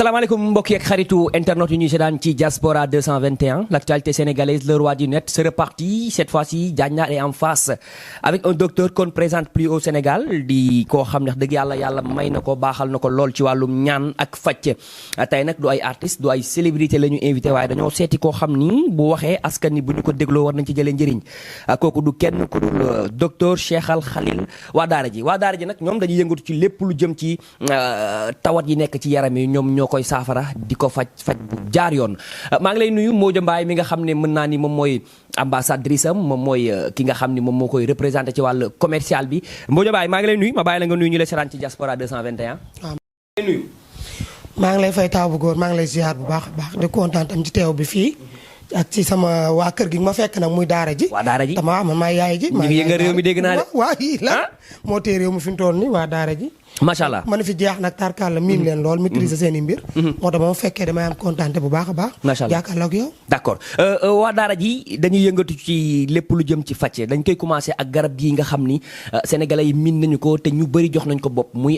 salaamaaleykum mbokk yeeg xaritu internet yu ñuy seetaan ci Diaspora 221 l'actualité sénégalaise le roi du net c'est reparti cette fois-ci Diagna est en face avec un docteur qu'on ne présente plus au Sénégal di koo xam ne wax dëgg yàlla may na ko baaxal na ko lool ci wàllum ñaan ak faj tey nag du ay artiste du ay célébrité la ñu invité waaye dañoo seeti koo xam ni bu waxee askan ni bu ñu ko dégloo war nañ ci jëlee njëriñ kooku du kenn ku dul docteur Cheikh Al Khalil waa daara ji nag ñoom dañuy yëngatu ci lépp lu jëm ci tawat yi nekk ci yaram yi ñoom ñoo koy saafara di ko faj bu jaar yoon maa ngi lay nuyu Mbodia Mbaye mi nga xam ne mën naa ni moom mooy ambassadrice am moom mooy ki nga xam ni moom moo koy représenté ci wàllu commercial bi Mbodia Mbaye maa ngi lay nuyu ma bàyyi la nga nuyu ñu la seetaan ci Diaspora 221. waaw maa ngi lay fay taw bu góor maa ngi lay ziar bu baax a baax di kontaan tam ci teew bi fii ak ci sama waa kër gi ma fekk nag muy daara ji. waa daara ji dama man maay yaay ji. maa ngi yëngal réew mi dégg naa de. waa yii la moo tee réew mi fi mu toll nii waa daara ji. macha allah man fi jeex nag tarkaal la miin leen lool maîtriser seen i mbir. moo tax ma fekkee damay am kontaante bu baax a baax. macha allah jàkkaarloo ak yow. d'accord waa daara ji dañuy yëngatu ci lépp lu jëm ci fàcce dañ koy commencer ak garab gii nga xam ni sénégalais yi miin nañu ko te ñu bëri jox nañ ko bopp muy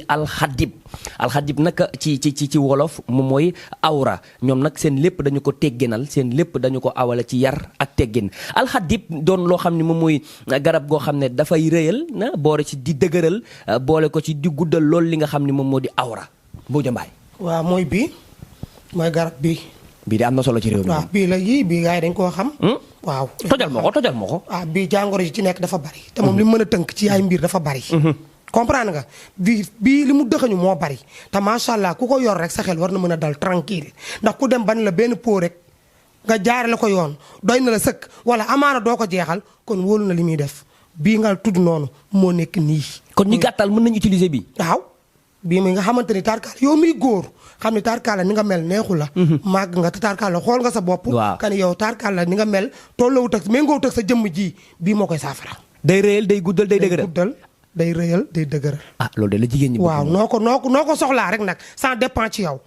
alxadib nag ci wolof moom mooy awra ñoom nag seen lépp dañu ko tegginal seen lépp dañu ko awale ci yar ak teggin alxadib doon loo xam ni moom mooy garab goo xam ne dafay rëyal na boole ci di dëgëral boole ko ci di guddal loolu li nga xam ni moom moo di awra Mbodia Mbaye. waaw mooy bii mooy garab bii. bii de am na solo ci réew mi. waaw bii la yii bii gars yi dañ koo xam. waaw tojal ma ko. bii jàngoro yi ci nekk dafa bari. te moom li mu mën a tënk ci ay mbir dafa bari. comprendre nga bii li mu dëxañu moo bari te macha allah ku ko yor rek sa xel war na mën a dal tranquille ndax ku dem ban la benn pot rek nga jaare la ko yoon doy na la sëkk wala amaana doo ko jeexal kon wóolu na li muy def bii nga tudd noonu moo nekk nii. kon ñu gàttal mën nañu utiliser bii. waaw bii mi nga xamante ni tarkaal yow miy góor xam ni tarkaal la ni nga mel neexu la. màgg nga te tarkaal la xool nga sa bopp. waaw kan yow tarkaal la ni nga mel tollawut ak méngoowut ak sa jëmm ji bii moo koy saafara. day rëyal day guddal day dëgëral. day rëyal day dëgëral. loolu de la jigéen ñi. waaw noo ko soxlaa rek nag ça dépend ci yow.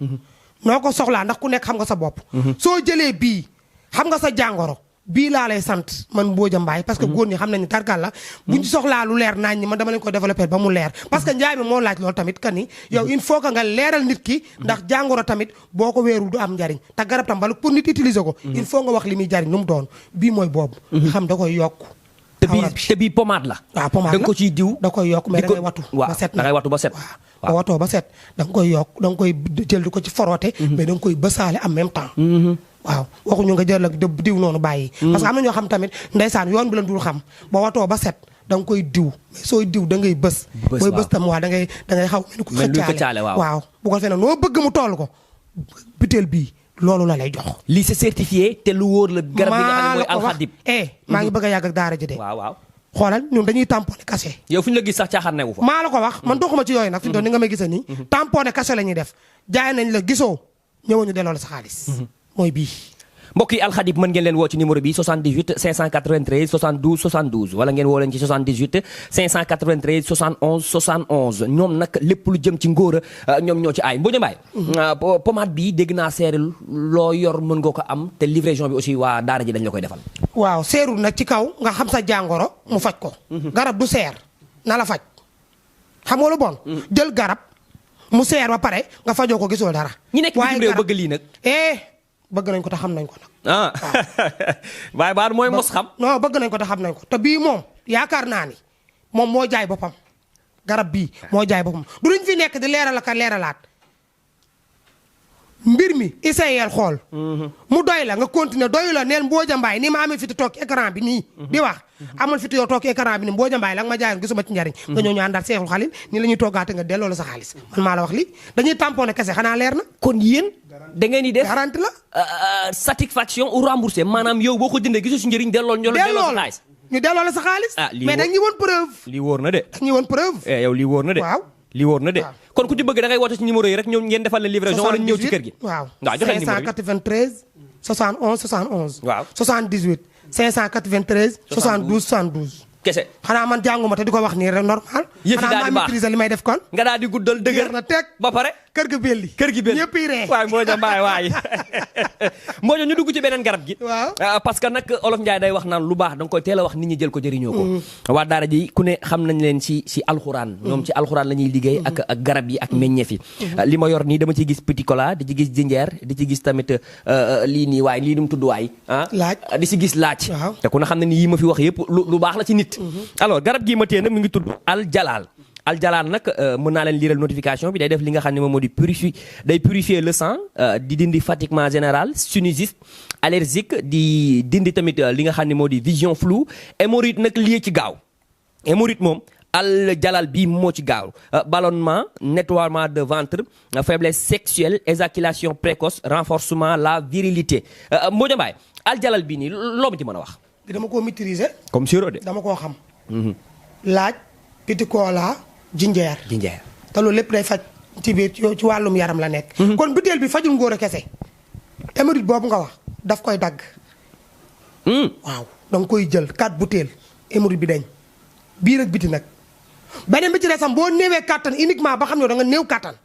noo ko soxlaa ndax ku nekk xam nga sa bopp. soo jëlee bii xam nga sa jàngoro. bii laa lay sant man Mbodia Mbaye parce que góor ñi xam nañu tarkal la buñ soxlaa lu leer naañ ñi man dama leen ko développé ba mu leer parce que njaay mi moo laaj loolu tamit kan ni yow il faut que nga leeral nit ki ndax jàngoro tamit boo ko weerul du am njariñ te garab tam bala pour nit utiliser ko il faut nga wax li muy jariñ nu mu doon bii mooy boobu xam da koy yokk te bii pommade la. waaw pommade la da nga ko ciy diw. da koy yokk mais da ngay watu ba set da ngay watu ba set. waaw watoo ba set da nga koy yokk da nga koy jël di ko ci foroote mais da nga koy bësaale en même temps. waaw waxuñu nga jël ak diw noonu bàyyi. parce que am na ñoo xam tamit ndeysaan yoon bi la dul xam ba watoo ba set da nga koy diw mais sooy diw da ngay bës. booy bës tam waaw da ngay xaw mel ni ku xëccaale waaw bu ko defee nag noo bëgg mu toll ko butéel bii loolu la lay jox. lii c'est certifié te lu wóor la. garab bi nga xam ne mooy alxadib maa ngi bëgg a yàgg ak daara ji de. waaw xoolal ñun dañuy tamponné cachet. yow fu ñu la gis sax caaxaan newu fa. maa la ko wax man doxuma ci yooyu nag. fi mu toll ni nga may gisee nii. tamponné cachet la ñuy def jaay nañ la gisoo ñëwoon ñu delloo la sa xaalis. mooy bii. mbokk yi alxadib mën ngeen leen woo ci numéro bi 78 593 72 72 wala ngeen woo leen ci 78 593 71 71 ñoom nag lépp lu jëm ci ngóora ñoom ñoo ci aay Mbodia Mbaye pommade bi dégg naa seeril loo yor mën nga ko am te livraison bi aussi waa daara ji dañ la koy defal. waaw seerul nag ci kaw nga xam sa jàngoro mu faj ko. garab du seer na la faj xam nga lu bon. jël garab mu seer ba pare nga fajoo ko gisoo dara. ñi nekk bitim réew bëgg lii nag. bëgg nañ ko te xam nañ ko nag. waaye baar mooy mos xam. non bëgg nañ ko te xam nañ ko te bii moom yaakaar naa ni moom moo jaay boppam garab bii moo jaay boppam du luñ fi nekk di leeral ak a leeralaat mbir mi essayel xool. mu doy la nga continuer doy la neen Mbodia Mbaye ni ma amee fitu toog écran bi nii. di wax amul fitu yow toog écran bi nii Mbodia Mbaye la nga ma jaayoon gisuma ci njariñ. nga ñëw ñu àndaat Seexul Xalil ni la ñuy toggaate nga delloo la sa xaalis man maa la wax lii dañuy tamponné kese xanaa leer na. kon yéen da ngeen di def garanti la. satisfaction ou remboursé maanaam yow boo ko jëndee gisoo si njëriñ delloo ñu la xaalis. ñu delloo la sa xaalis. mais dañ ñu woon preuve. lii wóor na de. dañ ñu woon preuve. yow lii wóor na de. waaw lii wóor na de. kon ku ci bëgg da ngay woote ci numéro yi rek ñëw ngeen defal la livraison wala ñëw ci kër gi. waaw joxe numéro 593 71 71. waaw 78 593 72 72. kese xanaa man jànguma te di ko wax nii rek normal. yëf yi daal di baax xanaa maa maîtriser li may def kon. nga daal di guddal dëgër na teg ba pare. kër ga belli. kër gi belli ñëpp yi ree. waay Mbodja Mbaye waay Mbodja ñu dugg ci beneen garab gi. waaw parce que nag olof Ndiaye day wax naan lu baax da nga koy teel a wax nit ñi jël ko jëriñoo ko. waa daara ji ku ne xam nañ leen ci alxuraan. ñoom ci alxuraan la ñuy liggéey ak garab yi ak meññeef yi. li ma yor nii dama ciy gis petit cola di ci gis jinjeer di ci gis tamit lii nii waay lii nu mu tudd waay. laaj di ci gis laaj. waaw te ku ne xam ne ni yii ma fi wax yëpp lu baax la ci nit. alors garab gii ma téye nag mi ngi tudd Al Jalal. Al Jalal nag mën naa leen liiral notification bi day def li nga xam ne moom moo di purifier le sang di dindi fatiguement général sinusite allergique di dindi tamit li nga xam ne moo di vision floue hémorroïde nag lié ci gaaw hémorroïde moom Al Jalal bii moo ci gaaw ballonnement nettoiement de ventre faiblesse sexuelle éjaculation précoce renforcement la virilité Mbodja Mbaye Al Jalal bii nii loo ma ci mën a wax. dama koo maîtriser. comme sirop de. dama koo xam. laaj petit cola jinjeer. te loolu lépp day faj ci biir ci wàllum yaram la nekk. kon butéel bi fajul ngóor a kese. hémorroïde boobu nga wax daf koy dagg. waaw da nga koy jël 4 butéel hémorroïde bi dañ biir ak biti nag. beneen bi ci desam boo néewee kattan uniquement ba xam ne da nga néew kattan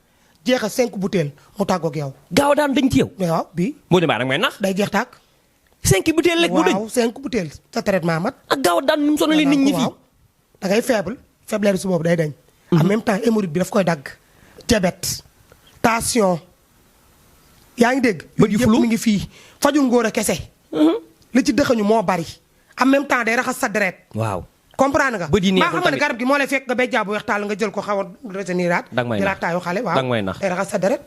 jeexal 5 butéel mu tàggoog yow. gaaw daan dañ ci yow. waaw bii. Mbodja Mbaye nag may nax. day jeex tàkk. 5 butéel rek mu dañ. waaw 5 butéel sa traitement mat. ak gaaw daan nu mu sonalee nit ñi fii. da ngay faible faiblesse su boobu day dañ. en même temps hémorroïde bi daf koy dagg. diabète tension yaa ngi dégg. bët yu flou mi ngi fii fajul ngóor a kese. li ci dëxañu moo bari. en même temps day raxas sa deret. waaw comprendre nga. bët yi neexul maa xam ne garab gi moo lay fekk nga béy jaabu weex taal nga jël ko xaw a reteniraat. danga may nax jëlaat taayu xale waaw danga may nax day raxas sa deret.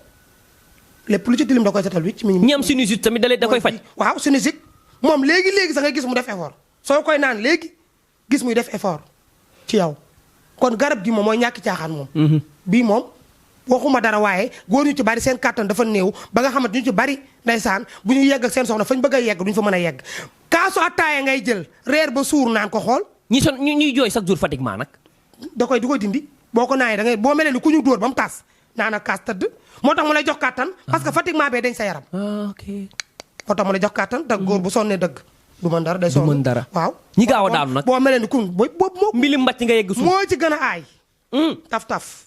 lépp lu ci tilim da koy setal wicc mi ngi. ñi am sinusite tamit da koy faj. waaw sinusite moom léegi sax nga gis mu def effort soo koy naan léegi gis muy def effort ci yow kon garab gi moom mooy ñàkk caaxaan moom. bii moom waxuma dara waaye góor ñu ci bari seen kàttan dafa néew ba nga xamante ñu ci bari ndeysaan bu ñu yegg ak seen soxna fañ bëgg a yegg duñ fa mën a yegg. kaasu attaaya ngay jël reer ba suur naan ko xool. ñuy jooy chaque jour fatiguement nag. da koy dindi boo ko naanee da ngay boo melee ni ku ñu dóor ba mu tas naan ak kaas tëdd moo tax mu lay jox kàttan parce que fatiguement bee dañ sa yaram. ok moo tax mu lay jox kàttan te góor bu sonnee dëgg. du mën dara day sonn du mën dara waaw. ñi gaaw a daanu nag boo melee ni kun boobu moo. mbilim mbàcc nga yegg suuf moo ci gën a aay. taf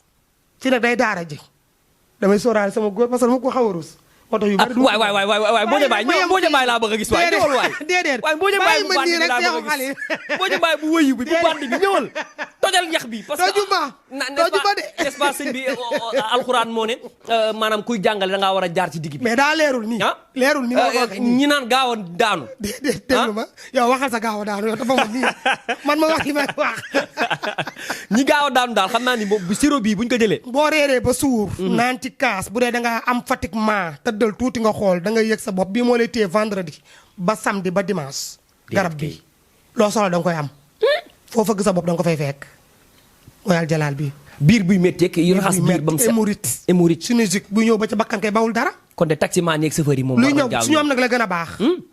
fi nag day daara ji damay sóoraale sama góor parce que mu ko xaw a ruus. moo tax yu bari du waay Mbodja Mbaye Mbodja Mbaye laa bëgg a gis waay ñëwal waay. déedéet waay Mbodja Mbaye bu bandi bi laa bëgg a gis Mbodja Mbaye bu wëyu bi bu bandi bi ñëwal tojal ñax bi. parce que tojuma de n'est-ce pas sëñ bi alxuraan moo ne maanaam kuy jàngale da ngaa war a jaar ci digg bi. mais daa leerul nii. leerul nii ma ko ñi naan gaaw a daanu. déedéet déglu ma yow waxal sa gaaw a daanu yow dafa ma nii man ma wax li may wax. ñi gaaw a daanu daal xam naa ni bu sirop bii buñ ko jëlee. boo reeree ba suur. naan ci kaas bu dee da ngaa am fatiguement tëddal tuuti nga xool da nga yëg sa bopp bii moo lay téye vendredi ba samedi ba dimanche. garab bi loo soxla da nga koy am. foo fëgg sa bopp da nga ko fay fekk. mooy Al Jalal bi. biir buy métti ak yu raxas biir ba mu set hémorroïde sinusite bu ñëw ba ca bakkan kay bawul dara. kon de taximaan yeeg chauffeur yi moom. luy ñëw su ñoom nag la gën a baax.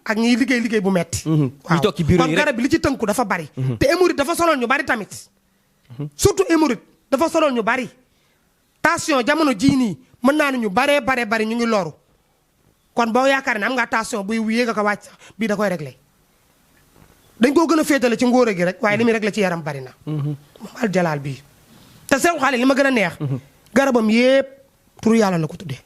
ak ñiy liggéey bu metti ñu toog ci bureau yi kon garab bi li ci tënku dafa bari. te hémorroïde dafa sonal ñu bari tamit. surtout hémorroïde dafa sonal ñu bari. tension jamono jii nii mën naa ne ñu bari ñu ngi loru. kon boo yaakaar ne am nga tension buy yéeg ak a wàcc bii da koy réglé. dañ koo gën a féetale ci ngóore gi rek waaye li muy réglé ci yaram bari na. moom Al Jalal bii. te sew xale li ma gën a neex. garabam yépp pour yàlla la ko tuddee.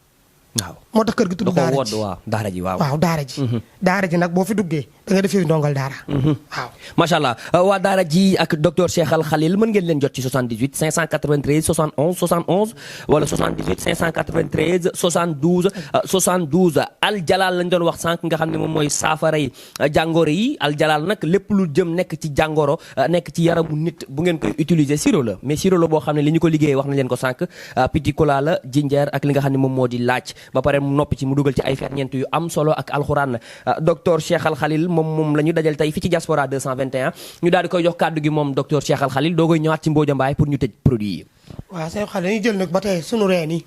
waaw moo tax kër gi tudd daara ji waaw daara ji waaw. waaw daara ji. daara ji nag boo fi duggee da nga defee ndongal daara. waaw macha allah waa daara ji ak docteur Cheikh Al Khalil mën ngeen leen jot ci 78 593 71 71 wala 78 593 72 72 Al Jalal lañ doon wax sànq nga xam ne moom mooy saafara yi jàngoro yi Al Jalal nag lépp lu jëm nekk ci jàngoro nekk ci yaramu nit bu ngeen koy utiliser sirop la mais sirop la boo xam ne li ñu ko liggéeyee wax na leen ko sànq petit cola la jinjeer ak li nga xam ne moom moo di laaj. ba pare mu noppi ci mu dugal ci ay ferñeent yu am solo ak alxuraan docteur Cheikh Al Khalil moom la ñu dajal tey fi ci Diaspora 221 ñu daal di koy jox kàddu gi moom docteur Cheikh Al Khalil doo koy ñëwaat ci Mbodja Mbaye pour ñu tëj produit yi. waaw seen xale dañuy jël nag ba tey sunu reen yi.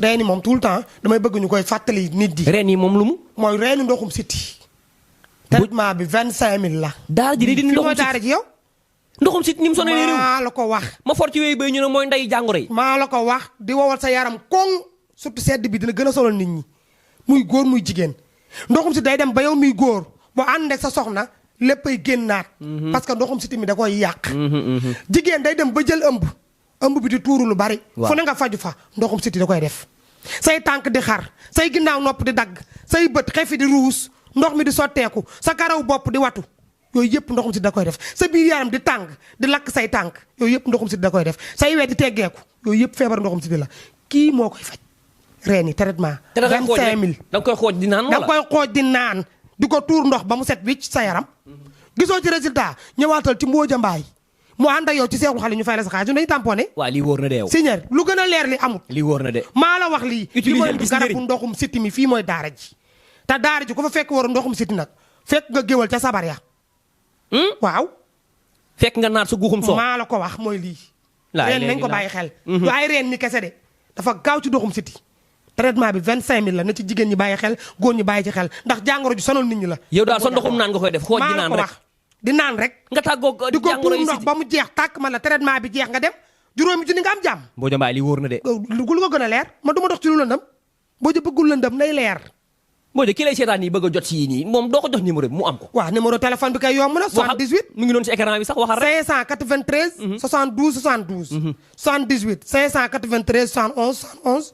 reen yi moom tout le temps damay bëgg ñu koy fàttali nit di. reen yi moom lu mu. mooy reenu ndoxum siti. traitement bi 25000 la. daara ji di ndoxum siti daara ji yow. ndoxum siti ni mu sonné réew. maa la ko wax. ma for ci wéy bay ñu ne mooy nday jàngoro yi. maa la ko wax di wowal sa yaram koŋ surtout sedd bi dina gën a solal nit ñi muy góor muy jigéen ndoxum siti day dem ba yow muy góor boo ànd ak sa soxna léppay génnaat. parce que ndoxum siti mi da koy yàq. jigéen day dem ba jël ëmb bi di tuuru lu bari. fu ne nga faju fa ndoxum siti da koy def. say tànk di xar say ginnaaw nopp di dagg say bët xefi di ruus ndox mi di sotteeku sa karaw bopp di watu yooyu yëpp ndoxum siti da koy def sa biir yaram di tàng di lakk say tànk yooyu yëpp ndoxum siti da koy def say wet di teggeeku yooyu yëpp feebar ndoxum siti la kii moo koy faj reen yi traitement 25 000 da nga koy xooj di naan da nga koy xooj di naan di ko tuur ndox ba mu set wicc sa yaram gisoo ci résultat ñëwaatal ci Mbooja Mbaay mu ànd ak yow ci seexul xale ñu fay la sa xaalis ñu dañuy tamponné waaw lii wóor na de yow signal lu gën a leer li amut lii wóor na de maa la wax lii li mooy gis garabu ndoxum siti mi fii mooy daara ji te daara ji ku fa fekk waru ndoxum siti nag fekk nga géwal ca sabar ya waaw fekk nga naat sa guuxum soo maa la ko wax mooy lii reen nañ ko bàyyi xel du ay reen ni kese de dafa gaaw ci ndoxum siti traitement bi 25 000 la na ci jigéen ñi bàyyi xel góor ñi bàyyi ci xel ndax jàngoro ju sonal nit ñi la yow daal sa ndoxum naan nga koy def xooj di naan rek di naan rek nga tàggoo di ko jàngoro tuur yi ndox ba mu jeex tàkk man la traitement bi jeex nga dem juróomi junni nga am jàmm Mbooja Mbaay lii wóor na de lu ko gën a leer man du ma dox ci lu lëndëm Mbooja bëggul lëndëm nay leer Mbooja ki lay seetaan yi bëgg a jot si yii nii moom doo ko jox numéro bi mu am ko waaw numéro téléphone bi kay yomb na 78 mu ngi noonu si écran bi sax waxal rek 593 72 72 78 593 71 71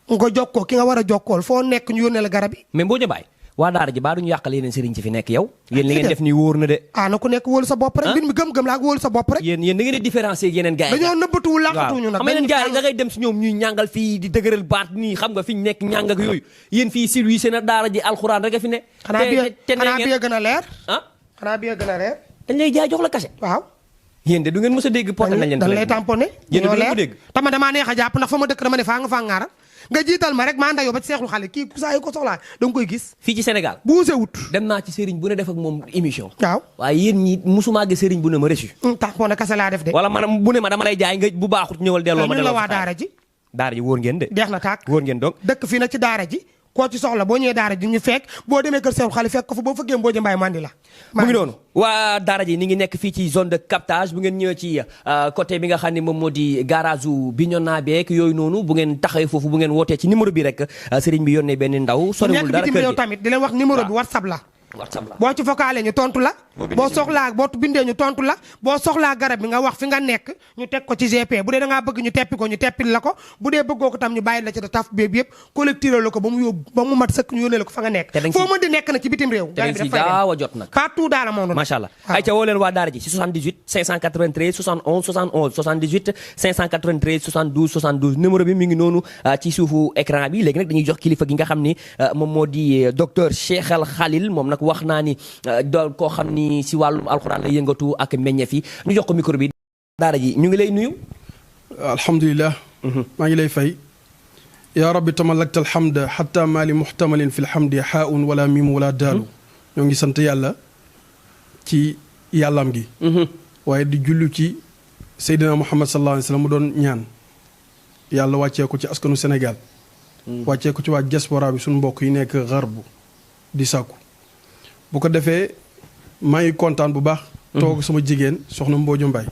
nga jokkoo ki nga war a jokkool foo nekk ñu yónnee la garab yi mais Mbooja Mbaay waa daara ji baa duñu yàqal yeneen sëriñ ci fi nekk yow yéen li ngeen def nii wóor na de na ku nekk wóolu sa bopp rek mbir mi gëm-gëm la ak wóolu sa bopp rek yéen da ngeen di différencier yeneen gars yi dañoo nëbbatuwul laqatuñu nag xam nga yeneen gars yi da ngay dem si ñoom ñuy ñàngal fii di dëgëral baat nii xam nga fi ñu nekk ñàng ak yooyu yéen fii sil wi seen daara ji alxuraan rek a fi ne xanaa bi gën a leer ah xanaa bi gën a leer dañ lay jaay jox la kase waaw yéen de du ngeen mës a dégg porté nañ leen dañ lay tamponné yéen du ngeen ko dégg tama damaa neex a jàpp ndax fa ma dëkk dama ne faa nga faa ngaara nga jiital ma rek maa nda yow ba ci seexlu xale kii ku saa yu ko soxlaa da nga koy gis fii ci Sénégal buuse wut dem naa ci sëriñ bu ne def ak moom émission waaw waaye yéen ñi musumaa gis sëriñ bu ne ma reçu tamponné kase laa def de wala man bu ne ma dama lay jaay nga bu baaxut ñëwal delloo ma la waa daara ji wóor ngeen de deex na tàkk wóor ngeen donc dëkk fii nag ci daara ji koo ci soxla boo ñëwee daara ji ñu fekk boo demee kër seexlu xale fekk ko fa boo fëggee Mbooja Mbaay mandi la mu ngi noonu waa daara ji ni ngi nekk fii ci zone de captage bu ngeen ñëwee ci côté bi nga xam ne moom moo di garage u Bignona beek yooyu noonu bu ngeen taxawee foofu bu ngeen wootee ci numéro bi rek sëriñ bi yónnee benn ndaw soriwul dara nekk bitim réew tamit di leen wax numéro bi WhatsApp la boo ci vocalé ñu tontu la boo soxlaa boo bindee ñu tontu la boo soxlaa garab bi nga wax fi nga nekk ñu teg ko ci GP bu dee da ngaa bëgg ñu teppi ko ñu teppil la ko bu dee bëggoo ko tam ñu bàyyi la ci taf béeb yëpp collecté la ko ba mu yóbbu ba mu mat sëkk ñu yónnee la ko fa nga nekk foo mën di nekk na ci bitim réew garab bi dafay gaaw a jot nag partout dans le monde macha allah ay ca woo leen waa daara ji ci 78 593 71 71 78 593 72 72 numéro bi mi ngi noonu ci suufu écran bi léegi nag dañuy jox kilifa gi nga xam ni moom moo di docteur Cheikh Al Khalil moom nag wax naa ni doon koo xam ni si wàllum alxuraan la yëngatu ak meññeef yi ñu jox ko micro bi daara ji ñu ngi lay nuyu alhamdulilah maa ngi lay fay yaa rabbi tamalakta alhamda xata maali muxtamalin fi lhamdi xaaun wala miim wala daalu ñoo ngi sant yàlla ci yàllam gi waaye di jullu ci Seydina Muhammad sallallahu alayhi wa sallam mu doon ñaan yàlla wàccee ko ci askanu Sénégal wàccee ko ci waa diaspora bi suñu mbokk yi nekk garbu di sàkku bu ko defee maa ngi kontaan bu baax toog sama jigéen soxna Mbooja Mbaay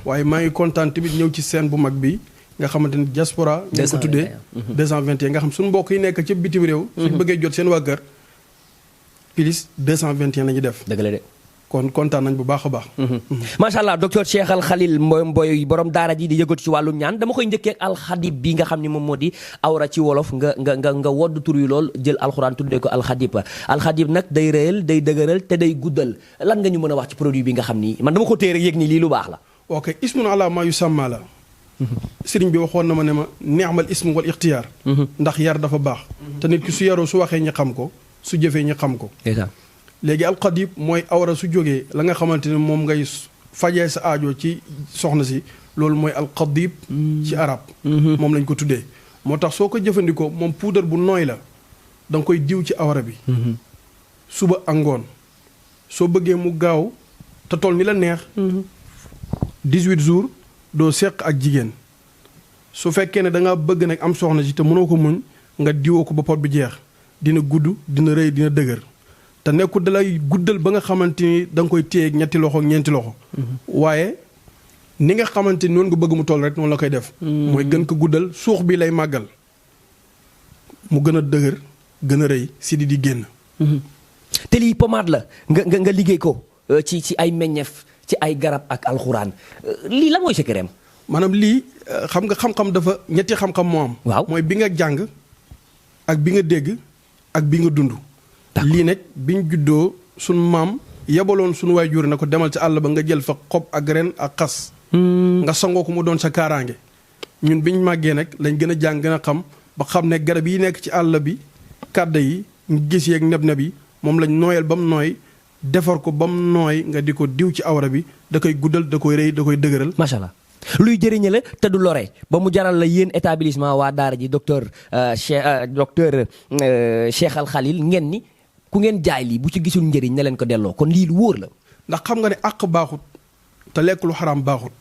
waaye maa ngi kontaan tamit ñëw ci scène bu mag bi nga xamante ni diaspora ñu ko tuddee 221 nga xam suñu mbokk yi nekk ci bitim réew suñu bëggee jot seen waa kër plus 221 la ñuy def dëgg la de kon kontaan nañ bu baax a baax macha allah docteur Cheikh Al Khalil Mboy borom daara ji di yëgatu ci wàllum ñaan dama koy njëkkee ak alxadib bi nga xam ni moom moo di awra ci wolof nga wodd tur yu lool jël alxuraan tuddee ko alxadib nag day rëyal day dëgëral te day guddal lan nga ñu mën a wax ci produit bi nga xam ni man dama ko téere yëg ni lii lu baax la ok ismun ala ma yu sàmma la sëriñ bi waxoon na ma ne ma neexmal ismu wal ixtiyaar ndax yar dafa baax te nit ki su yaroo su waxee ñi xam ko su jëfee ñi xam ko léegi alxadib mooy awra su jógee la nga xamante ne moom ngay fajee sa aajo ci soxna si loolu mooy alxadib ci arab moom lañ ko tuddee moo tax soo ko jëfandikoo moom puudar bu nooy la da nga koy diw ci awra bi suba ak ngoon soo bëggee mu gaaw te toll ni la neex 18 jours doo seq ak jigéen su fekkee ne da nga bëgg nag am soxna si te mënoo ko muñ nga diwoo ko ba pot bi jeex dina gudd dina rëy dina dëgër te nekkul dalay guddal ba nga xamante ni da nga koy téye ak ñetti loxo ñeenti loxo waaye ni nga xamante ni noonu nga bëgg mu toll rek noonu la koy def mooy gën ko guddal suux bi lay màggal mu gën a dëgër gën a rëy si di génn te lii pommade la nga liggéey ko ci ay meññeef ci ay garab ak alxuraan lii la mooy secret. maanaam lii xam nga xam-xam dafa ñetti xam-xam moo am. waaw mooy bi nga jàng ak bi nga dégg ak bi nga dund. lii nag biñ juddoo suñ maam yebaloon suñu waajur na ko demal ci àll ba nga jël fa xob ak ren ak xas. nga sangoo ko mu doon sa kaaraange. ñun biñ màggee nag lañ gën a jàng gën a xam ba xam ne garab yi nekk ci àll bi kàdda yi ñu gis yeeg neb-neb yi moom lañ nooyal ba mu nooy defar ko ba mu nooy nga di ko diw ci awra bi da koy guddal da koy rëy da koy dëgëral. macha allah luy jëriñe la te du lore ba mu jaral la yéen établissement waa daara ji docteur Cheikh Al Khalil ngeen ni ku ngeen jaay lii bu ci gisul njëriñ na leen ko delloo kon lii lu wóor la. ndax xam nga ne àq baaxut te lekk lu xaraam baaxut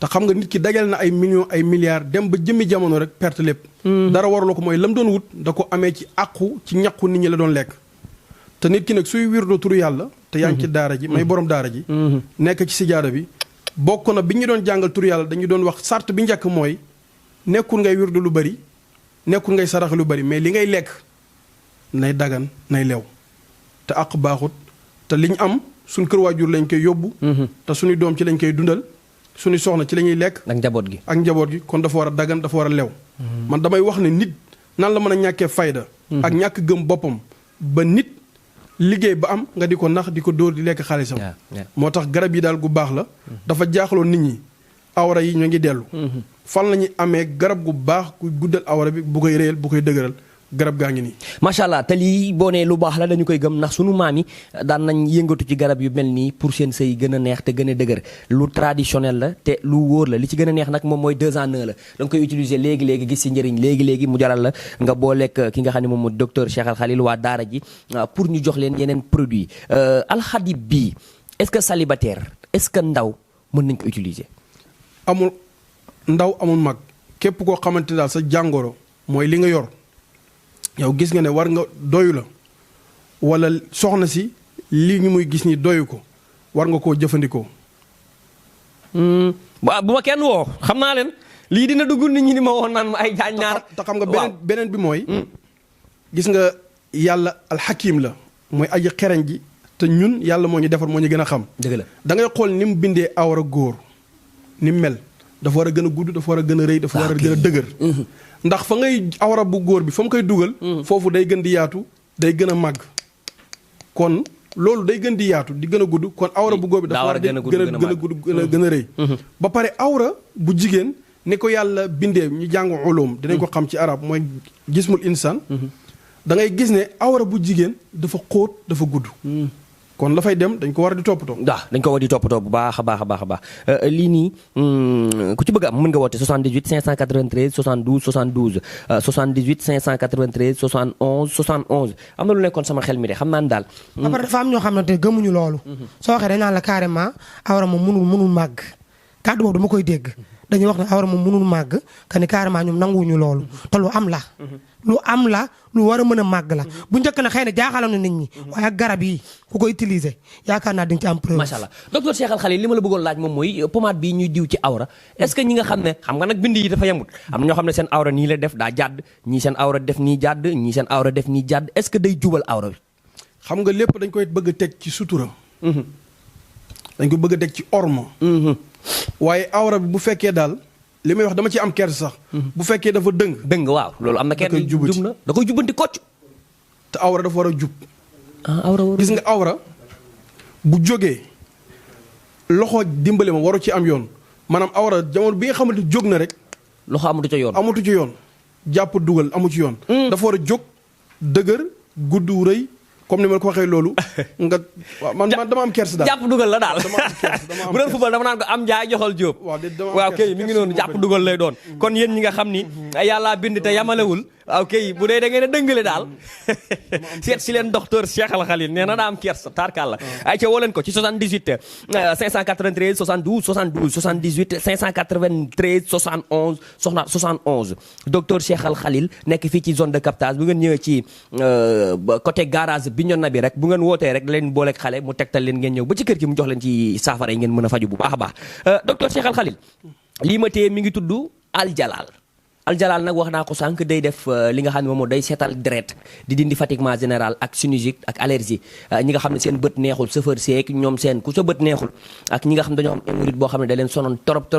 te xam nga nit ki dajal na ay millions ay milliards dem ba jëmmi jamono rek perte lépp. dara waraloo ko mooy lam doon wut da ko amee ci àqu ci ñaqu nit ñi la doon lekk. te nit ki nag suy wirdo turu yàlla. te yaa ngi ci daara ji may borom daara ji. nekk ci sijaada bi. bokk na bi ñu doon jàngal turu yàlla dañu doon wax sart bi njëkk mooy nekkul ngay wirdu lu bari nekkul ngay sarax lu bari mais li ngay lekk nay dagan nay lew te àq baaxut te liñ am suñ kër waajur lañ koy yóbbu. te suñu doom ci lañ koy dundal suñu soxna ci la ñuy lekk. ak njaboot gi ak njaboot gi kon dafa war a dagan dafa war a lew. man damay wax ne nit nan la mën a ñàkkee fayda. ak ñàkk gëm boppam ba nit. liggéey ba am nga di ko nax di ko dóor di lekk xaalisam. moo tax garab yi daal gu baax la. dafa jaaxaloon nit ñi awra yi ñoo ngi dellu. fan la ñuy amee garab gu baax ku guddal awra bi bu koy réyal bu koy dëgëral garab gaa ngi nii. macha allah te lii boo nee lu baax la dañu koy gëm ndax sunu maam yi daan nañ yëngatu ci garab yu mel nii pour seen sëy gën a neex te gën a dëgër lu traditionnel la te lu wóor la li ci gën a neex nag moom mooy 2 en 1 la da nga koy utiliser léegi-léegi gis si njëriñ léegi-léegi mu jaral la nga booleeg ki nga xam ne moom mooy docteur Cheikh Al Khalil waa daara ji pour ñu jox leen yeneen produit alxadib bii est-ce que célibataire est-ce que ndaw mën nañ ko utiliser. amul ndaw amul mag képp koo xamante daal sa jàngoro mooy li nga yor. yow gis nga ne war nga doyu la wala soxna si lii ñu muy gis ni doyu ko war nga koo jëfandikoo. bu ma kenn woo xam naa leen lii dina dugg nit ñi ni ma woon naan ma ay jaañ naar. te xam nga beneen bi mooy. gis nga yàlla alxakim la mooy aji xereñ ji te ñun yàlla moo ñu defar moo ñu gën a xam. dëgg la da ngay xool ni mu bindee awra góor ni mu mel dafa war a gën a gudd dafa war a gën a rëy dafa war a gën a dëgër. ndax fa ngay awra bu góor bi fa mu koy dugal. foofu day gën di yaatu day gën a màgg. kon loolu day gën di yaatu di gën a gudd kon awra bu góor bi. dafa war a gën a gudd gën a rëy. ba pare awra bu jigéen ni ko yàlla bindee ñu jàng ulum dinañ ko xam ci arab mooy jismul insaan. da ngay gis ne awra bu jigéen dafa xóot dafa gudd. kon la fay dem dañ ko war a di toppatoo. waaw dañ ko war di toppatoo bu baax a baax a baax a baax lii nii ku ci bëgg am mën nga woote 78 593 72 72 78 593 71 71 am na lu nekkoon sama xel mi de xam naa ne daal. ba pare dafa am ñoo xamante ne gëmuñu loolu. soo waxee dañ naan la carrément awra moom mënul màgg kàddu boobu dama koy dégg. dañuy wax ne awra moom mënul màgg que ni carrément ñoom nanguwuñu loolu. te lu am la. lu am la lu war a mën a màgg la. bu njëkk na xëy na jaaxaloon na nit ñi. waaye ak garab yi ku ko utiliser yaakaar naa dañ ci am preuve. macha allah docteur Cheikh Al Khalil li ma la bëggoon laaj moom mooy pommade bii ñuy diw ci awra est-ce que ñi nga xam ne xam nga nag bind yi dafa yemut. am na ñoo xam ne seen awra nii la def daa jàdd ñii seen awra def nii jàdd ñii seen awra def nii jàdd est-ce que day jubal awra bi. xam nga lépp dañ koy bëgg a teg ci sutura. dañ ko bëgg a teg ci orma. waaye awra bi bu fekkee daal. li may wax dama ci am kersa sax. bu fekkee dafa dëng waaw loolu am na kenn jub na da koy jubbanti kocc. te awra dafa war a jub. awra gis nga awra bu jógee loxo dimbale ma waru ci am yoon maanaam awra jamono bi nga xamante jóg na rek. loxo amatu ci yoon amatu ci yoon. jàpp dugal amu ci yoon. dafa war a jóg dëgër gudd rëy. comme ni ma ko waxee loolu. nga waaw man dama am kersa daal. jàpp dugal la daal. dama am kersa dama am bu doon football dama naan ko am jaay joxal jóob. waaw kay mi ngi noonu jàpp dugal lay doon. kon yéen ñi nga xam ni yàllaa bind te yamalewul. waaw kay bu dee da ngeen a dëngale daal. seet si leen docteur Cheikh Al Khalil nee na daa am kersa tarkalla. ay ca woo leen ko ci 78 593 72 72 78 593 71 71 docteur Cheikh Al Khalil nekk fii ci zone de captage bu ngeen ñëwee ci côté garage Bignona bi rek bu ngeen wootee rek leen booleeg xale mu tegtal leen ngeen ñëw ba ci kër gi mu jox leen ci saafara yi ngeen mën a faju bu baax a baax docteur Cheikh Al Khalil lii ma téye mi ngi tudd Al Jalal Aljalal nag wax naa ko sànq day def li nga xam ne moom day seetal deret di dindi fatiguement général ak sinusite ak allergie ñi nga xam ne seen bët neexul chauffeur seek ñoom seen ku sa bët neexul ak ñi nga xam ne dañoo am hémorroïde boo xam ne da leen sonoon trop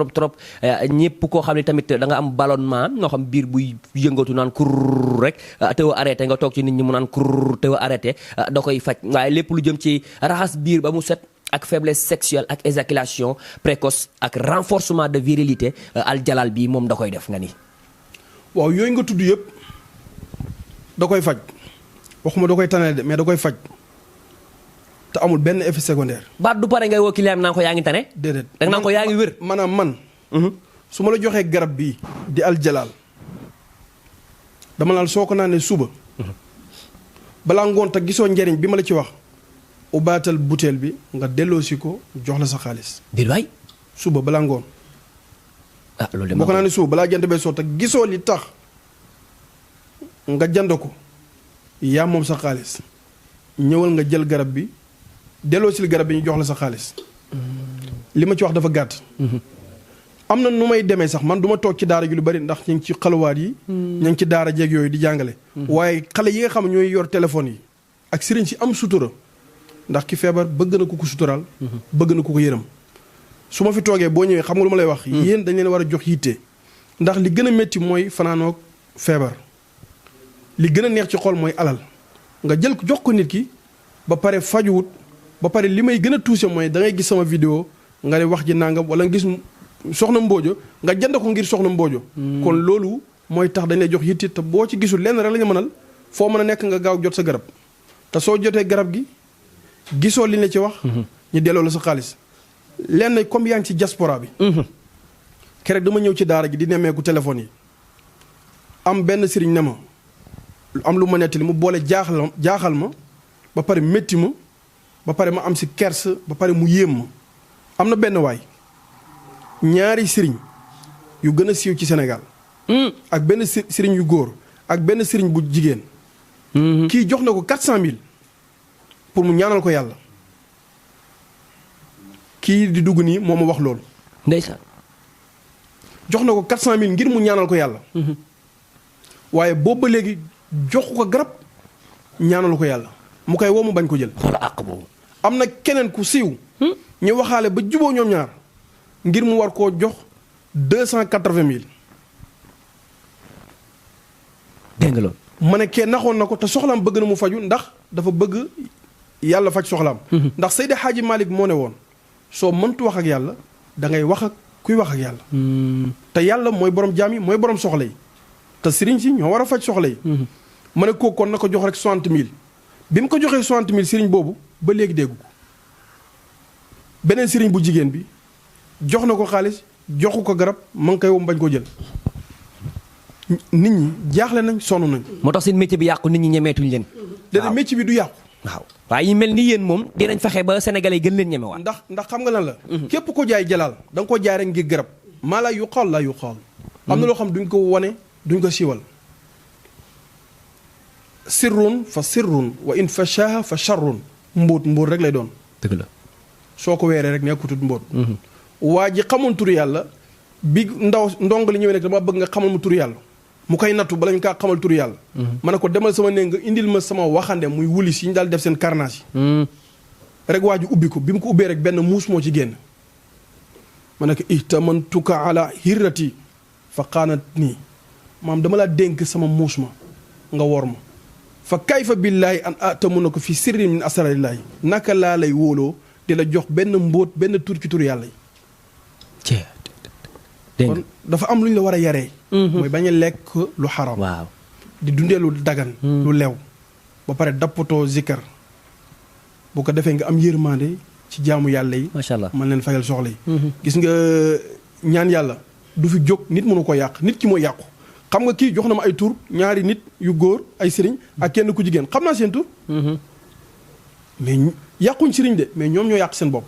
ñëpp koo xam ne tamit da nga am ballonnement nga xam biir buy yëngatu naan kurr rek teew a arrêté nga toog ci nit ñi mu naan kurr teew a arrêté da koy faj waaye lépp lu jëm ci raxas biir ba mu set ak faiblesse sexuelle ak éjaculation précoce ak renforcement de virilité Aljalal bi moom da koy def nga ni waaw yooyu nga tudd yëpp da koy faj waxuma da koy tanale de mais da koy faj te amul benn effet secondaire. baat du pare ngay woo client naan ko yaa ngi tane. déedéet da nga naan ko yaa ngi wér. maanaam man. su ma la joxee garab bii di Aljalal dama naan soo ko naanee suba. balaa ngoon te gisoo njariñ bi ma la ci wax. ubaatal butéel bi nga delloosi ko jox la sa xaalis. déedéet waay. suba balaa ngoon. ah loolu de boo ko naanee suba balaa jant bee soo te gisoo li tax nga jënd ko yaa moom sa xaalis ñëwal nga jël garab bi delloosi garab bi ñu jox la sa xaalis. li ma ci wax dafa gàtt. am na nu may demee sax man du ma toog ci daara ji lu bari ndax ñu ngi ci xalawaat yi. ñu ngi ci daara jeeg yooyu di jàngale. waaye xale yi nga xam ñooy yor téléphone yi ak sëriñ si am sutura ndax ki feebar bëgg na ku ko suturaal. bëgg na ku ko yërëm. su ma fi toogee boo ñëwee xam nga lu ma lay wax. yéen dañ leen war a jox yitte. ndax li gën a métti mooy fanaanoog feebar. li gën a neex ci xol mooy alal nga jël ko jox ko nit ki ba pare fajuwut ba pare li may gën a touché mooy da ngay gis sama vidéo nga ne wax ji nangam wala nga gis soxna Mboojo nga jënd ko ngir soxna Mboojo. kon loolu mooy tax dañ lay jox yitte te boo ci gisul lenn rek la ñu mënal foo mën a nekk nga gaaw jot sa garab te soo jotee garab gi gisoo li ne ci wax. ñu delloo la sa xaalis. lenn comme yaa ngi ci diaspora bi. keroog dama ñëw ci daara gi di nemmeeku téléphone yi am benn sëriñ ne ma am lu ma nettali mu boole jaaxal ma ba pare métti ma ba pare ma am si kers ba pare mu yéem ma am na benn waay ñaari sëriñ yu gën a siiw ci Sénégal. ak benn sëriñ yu góor ak benn sëriñ bu jigéen. kii jox na ko 400000 pour mu ñaanal ko yàlla kii di dugg nii moo ma wax loolu. ndeysaan. jox na ko 400000 ngir mu ñaanal ko yàlla. waaye boobu ba léegi jox ko garab ñaanal ko yàlla mu koy woo mu bañ ko jël. xoolal àq boobu. am na keneen ku siiw. ñu waxaale ba juboo ñoom ñaar ngir mu war koo jox 280000. dégg nga loolu. ma ne kenn naxoon na ko te soxlaam bëgg na mu faju ndax dafa bëgg yàlla faj soxlaam. ndax Seydi Hadji Malick moo ne woon soo mëntu wax ak yàlla da ngay wax ak kuy wax ak yàlla. te yàlla mooy borom jaam yi mooy borom soxla yi te sëriñ si ñoo war a faj soxla yi. ma ne kooku kon na ko jox rek 60000 bi mu ko joxee 60000 sëriñ boobu ba léegi déggu ko beneen sëriñ bu jigéen bi jox na ko xaalis joxu ko garab ma ngi koy wom bañ ko jël. nit ñi jaaxle nañ sonn nañ. moo tax seen métier bi yàqu nit ñi ñemeetuñ leen. déedéet métier bi du yàqu. waaw waaye yi mel ni yéen moom dinañ fexe ba sénégalais gën leen ñemewaat. ndax xam nga lan la. képp ko jaay jalaal da nga ko jaay rek ngir garab. maa laa yuqaal laa yuqaal. am na loo xam duñ ko wane duñ ko siiwal. sirrun fa sirrun wa in fashaha fa sharrun mbóot rek lay doon. dëgg la. soo ko weeree rek nekkutut mbóot. waa ji xamoon turu yàlla bi ndong li ñëwee rek dama bëgg nga xamal mu turu yàlla. mu koy nattu bala ñu kaa xamal turu yàlla. ma ne ko demal sama néeg nga indil ma sama waxande muy wulis yi ñu daal def seen carnage yi. rek waa ji ubbi ko bi mu ko ubbee rek benn muus moo ci génn. ma ne ko ihtamantuka ala hirrati fa qaanat nii maam dama laa dénk sama muus ma nga wor ma. fa kayfa billaahi an atamu ko fi sirrin min asrarillaahi naka laa lay wóoloo di la jox benn mbóot benn tur ci tur yàlla yi. kon dafa am lu ñu la war a yaree. mooy bañ a lekk lu xaram. waaw di dundee lu dagan. lu lew ba pare dappatoo zikkar bu ko defee nga am yërmande ci jaamu yàlla yi. macha allah man leen fayal soxla yi. gis nga ñaan yàlla du fi jóg nit mënu ko yàq nit ki mooy yàqu. xam nga kii jox na ma ay tur ñaari nit yu góor ay sëriñ ak kenn ku jigéen xam naa seen tur. mais yàquñ sëriñ de mais ñoom ñoo yàq seen bopp.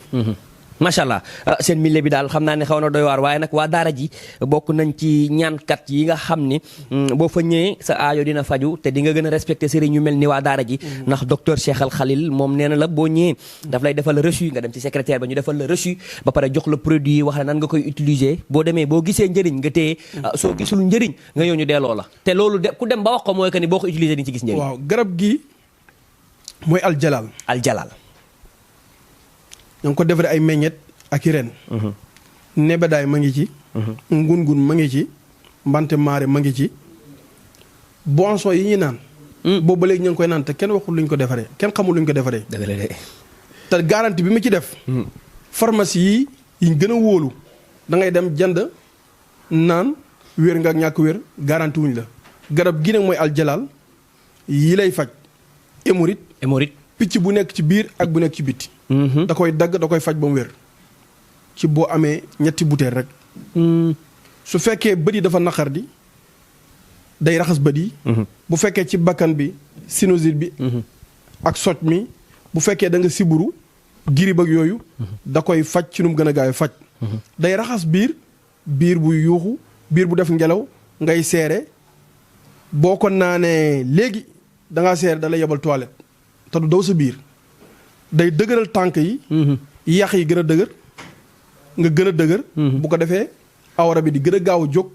macha allah seen milieu bi daal xam naa ne xaw na doy waar waaye nag waa daara ji bokk nañ ci ñaankat yi nga xam ni boo fa ñëwee sa aajo dina faju te di nga gën a respecté sëriñ ñu mel ni waa daara ji ndax docteur Cheikh Al Khalil moom nee na la boo ñëwee daf lay defal reçu nga dem ci secrétaire ba ñu defal la reçu ba pare jox la produit yi wax la nan nga koy utiliser boo demee boo gisee njëriñ nga téye soo gisul njëriñ nga ñëw ñu delloo la te loolu ku dem ba wax ko mooy que ni boo ko utiliser di ci gis njëriñ. waaw garab gi mooy aljalal. aljalal. ñoo ngi ko defaree ay meññet ak i ren. nebedaay ma ngi ci. ngun-ngun ma ngi ci. mbante maare ma ngi ci. boisson yi ñuy naan. boobu ba léegi ñu ngi koy naan te kenn waxul luñ ko defaree kenn xamul luñ ko defaree. dëgg la de. te garantie bi mu ci def. pharmacie yi yiñ gën a wóolu da ngay dem jënd naan wér nga ak ñàkk wér garantie wuñ la. garab gi nag mooy aljalal yi lay faj. hémorroïde. picc bu nekk ci biir ak bu nekk ci bitti. da koy dagg da koy faj ba mu wér. ci boo amee ñetti butéel rek. su fekkee bët yi dafa naqar di day raxas bët yi. bu fekkee ci bakkan bi sinusite bi. ak soj mi bu fekkee da nga siburu girib ak yooyu. da koy faj ci nu mu gën a gaaw faj. day raxas biir bu yuuxu biir bu def ngelaw ngay seere boo ko naanee léegi da ngaa seere da lay yebal toilette te du daw sa biir. day dëgëral tànk yi. yax yi gën a dëgër nga gën a dëgër. bu ko defee awra bi di gën a gaaw a jóg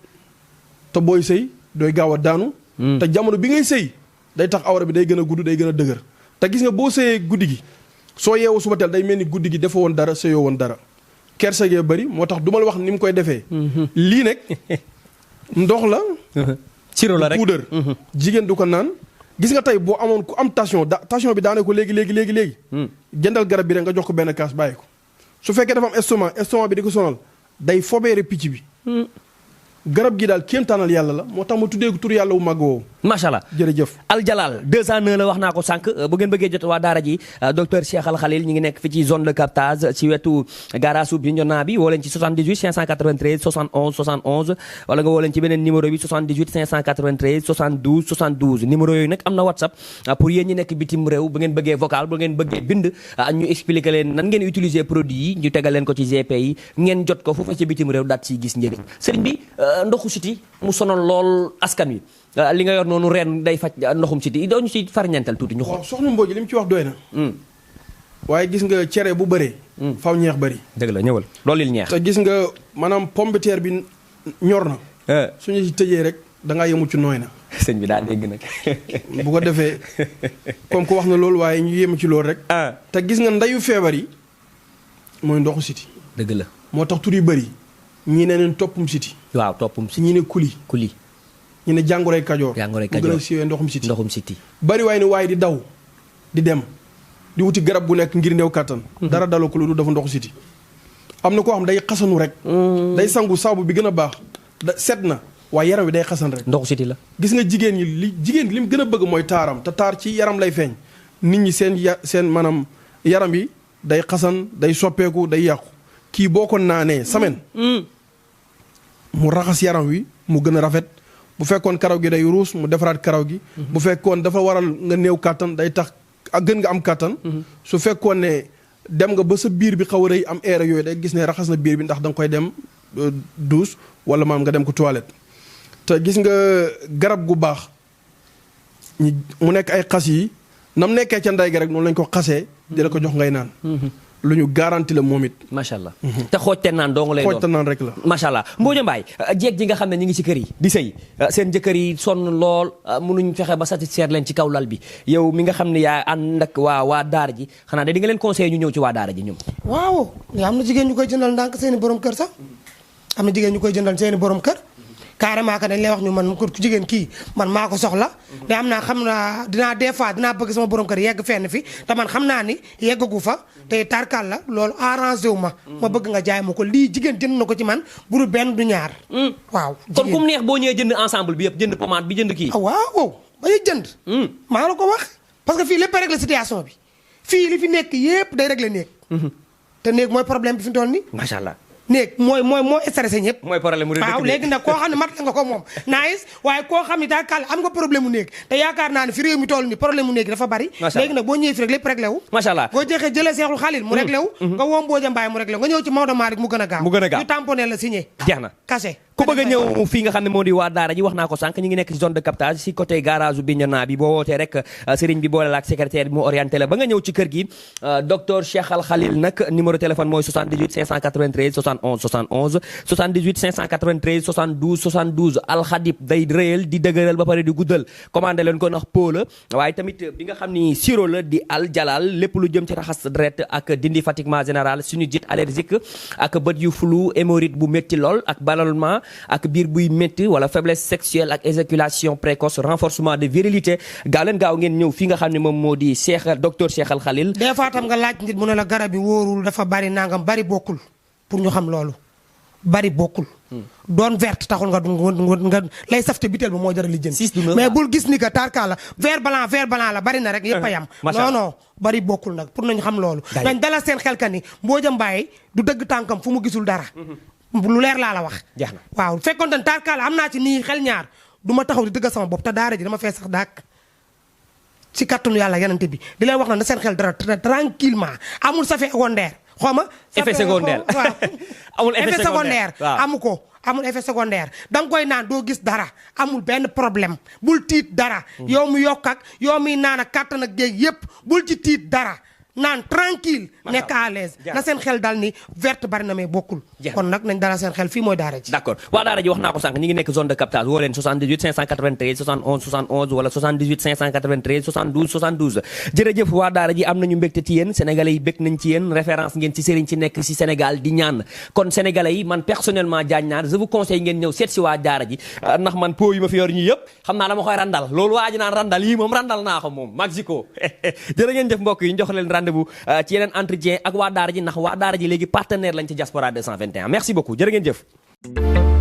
te booy sëy dooy gaaw a daanu. te jamono bi ngay sëy day tax awra bi day gën a gudd day gën a dëgër. te gis nga boo sëyee guddi gi soo yeewoo suba teel day mel ni guddi gi defoo woon dara sëyoo woon dara. kersa gee bëri moo tax du ma la wax ni mu koy defee. lii nag ndox la. siro la rek puudar. jigéen du ko naan. gis nga tey boo amoon ku am tension bi daane ko léegi. jëndal garab bi rek nga jox ko benn kaas bàyyi ko. su fekkee dafa am estomac bi di ko sonal day fobeere picc bi. garab gi daal kéemtaanal yàlla la moo tax ma tuddee ko tur yàlla wu màgg woowu. macha allah jërëjëf. aljalal 209 la wax naa ko sànq bu ngeen bëggee jot waa daara ji docteur Cheikh Al Khalil ñi ngi nekk fi ci zone de captage ci wetu garage Bignona bi woo leen ci 78 593 71 71 wala nga woo leen ci beneen numéro bi 78 593 72 72 numéro yooyu nag am na whatsapp pour yéen ñi nekk bitim réew bu ngeen bëggee vocal bu ngeen bëggee bind ñu expliquer leen nan ngeen utiliser produit yi ñu tegal leen ko ci GP yi ngeen jot ko foofu ci bitim réew daat ciy gis njëriñ sëriñ bi ndoxu siti mu sonal lool askan wi li nga yor noonu ren day faj ndoxum siti doo ñu ci farñeental tuuti ñu xool. waaw soxna Mbodj li mu ci wax doy na. waaye gis nga cere bu bëree. faw ñeex bëri. dëgg la ñëwal loolu ñeex. te gis nga maanaam pomme de terre bi ñor na. suñu ci tëjee rek da ngaa yemu ci nooy na. sëñ bi daa dégg nag. bu ko defee comme ko wax na loolu waaye ñu yemu ci loolu rek. te gis nga ndeyu feebar yi mooy ndoxu siti. dëgg la moo tax tur yu bëri. ñii ne neen toppum siti. waaw toppum siti ñii ne kuli. ñu ne jàngoroy kajoor. jàngoroy kajoor mu gën a siiwee ndoxum siti. ndoxum siti. bari waaye ni waaye di daw di dem di wuti garab gu nekk ngir néew kattan. dara daloo ko lu dafa ndoxu siti. am na koo xam day xasanu rek. day sangu saabu bi gën a baax. set na waaye yaram wi day xasan rek. ndoxu siti la. gis nga jigéen ñi li mu gën a bëgg mooy taaram te taar ci yaram lay feeñ. nit ñi seen maanaam yaram yi day xasan day soppeeku day yàqu. kii boo ko naanee semaine. mu raxas yaram wi mu gën a rafet. bu fekkoon karaw gi day ruus mu defaraat karaw gi. bu fekkoon dafa waral nga néew kàttan day tax ak gën nga am kàttan. su fekkoon ne dem nga ba sa biir bi xaw a rëy am air yooyu day gis ne raxas na biir bi ndax da nga koy dem douche wala maam nga dem ko toilette. te gis nga garab gu baax mu nekk ay xas yi nam nekkee ca ndey gi rek noonu lañ ko xasee. di la ko jox ngay naan. lu ñu garanti la moom it. macha allah te xoojte naan dong lay doon xoojte naan rek la. macha allah Mbodj Mbaye jeeg ji nga xam ne ñu ngi ci kër yi di sëy seen jëkkër yi sonn lool mënuñ fexe ba satisfaire leen ci kaw lal bi yow mi nga xam ne yaa ànd ak waa daara ji xanaa di nga leen conseillé ñu ñëw ci waa daara ji ñoom. waaw am na jigéen ñu koy jëndal ndànk seeni borom kër sax am na jigéen ñu koy jëndal seeni borom kër carrément que dañ lay wax ñu man ku jigéen kii man maa ko soxla te am naa xam naa dinaa des fois dinaa bëgg sama borom kër yegg fenn fi te man xam naa ni yeggagu fa te tarkal la loolu arrangé wu ma bëgg nga jaay ma ko lii jigéen jënd na ko ci man bu dul benn du ñaar. waaw kon kum neex boo ñëwee jënd ensemble bi yëpp jënd pommade bi jënd kii. waaw ba ñu jënd. maa la ko wax parce que fii lépp régler situation bi fii li fi nekk yépp day régler néeg. te néeg mooy problème bi fi mu toll nii. macha allah néeg moo stressé ñëpp. mooy problème mu waaw léegi nag koo xam ne mat nga ko moom nice waaye koo xam ne daal kàll am nga problème mu néeg te yaakaar naa ne fi réew mi toll ni problème mu néeg dafa bari. léegi nag boo ñëwee fi rek lépp réglé wu. macha allah boo jeexee jëlee Seexul Xalil mu réglé wu. nga woo Mbodja Mbaye mu réglé wu nga ñëw ci Maodo Malick mu gën a gaaw. ñu tamponné la signé. jeex na caché. ku bëgg a ñëw fii nga xam ne moo di waa daara ji wax naa ko sànq ñu ngi nekk ci zone de captage ci côté garage Bignona bi boo wootee rek sëriñ bi boole la ak secrétaire bi mu orienté la ba nga ñëw ci kër gi docteur Cheikh Al Khalil nag numéro téléphone mooy 78 593 71 71 78 593 72 72 alxadib day réyal di dëgëral ba pare di guddal commandé leen ko ndax po la waaye tamit bi nga xam ni sirop la di al jalal lépp lu jëm ci raxas deret ak dindi fatiguement général sinusite allergique ak bët yu flou hémorroïde bu métti lool ak ballonnement ak biir buy métti wala faiblesse sexuelle ak éjaculation précoce renforcement de virilité gaaw leen gaaw ngeen ñëw fii nga xam ne moom moo di docteur Cheikh Al Khalil. des fois tam nga laaj nit mu ne la garab yi wóorul dafa bari nangam bari bokkul pour ñu xam loolu bari bokkul. doon verte taxul nga lay safte bitel bi moo jar a lijjanti. mais bul gis ni que tarka la vert blanc la bari na rek yëpp a yam. non bari bokkul nag pour nañu xam loolu. nañ dalal seen xel ka ni Mbodja Mbaye du dëgg tànkam fu mu gisul dara. lu leer laa la wax. jeex na waaw fekkoon te tarkaal am naa ci nii xel ñaar du ma taxaw di dëgg sama bopp te daara ji dama fee sax daak ci kattanu yàlla yenante bi di leen wax na seen xel dara tranquillement amul effet secondaire xaw ma. effet secondaire amul effet secondaire amu ko amul effet secondaire da nga koy naan doo gis dara amul benn problème bul tiit dara. yow mu yokk ak yow muy naan ak kattan ak géej yépp bul ci tiit dara. naan tranquille nekk à l'aise na seen xel dal ni verte bari na mais bokkul kon nag nañ dala seen xel fii mooy daara ji d'accord waa daara ji wax naa ko sànq ñi ngi nekk zone de captage woo leen 78 593 71 71 wala 78 593 72 72 jërëjëf waa daara ji am nañu mbégte ci yéen sénégalais yi bég nañ ci yéen référence ngeen ci sëriñ ci nekk ci Sénégal di ñaan kon sénégalais yi man personnellement Diagne Nar je vous conseille ngeen ñëw seet si waa daara ji ndax man po yi ma fi yor ñi yëpp xam naa dama koy randal loolu waa ji naan randal yii moom randal naa ko moom Mexico jërë ngeen jëf mbokk yi jox leen rendez-vous ci yeneen entretien ak waa daara ji ndax waa daara ji léegi partenaire lañ ci Diaspora 221 merci beaucoup jërë ngeen jëf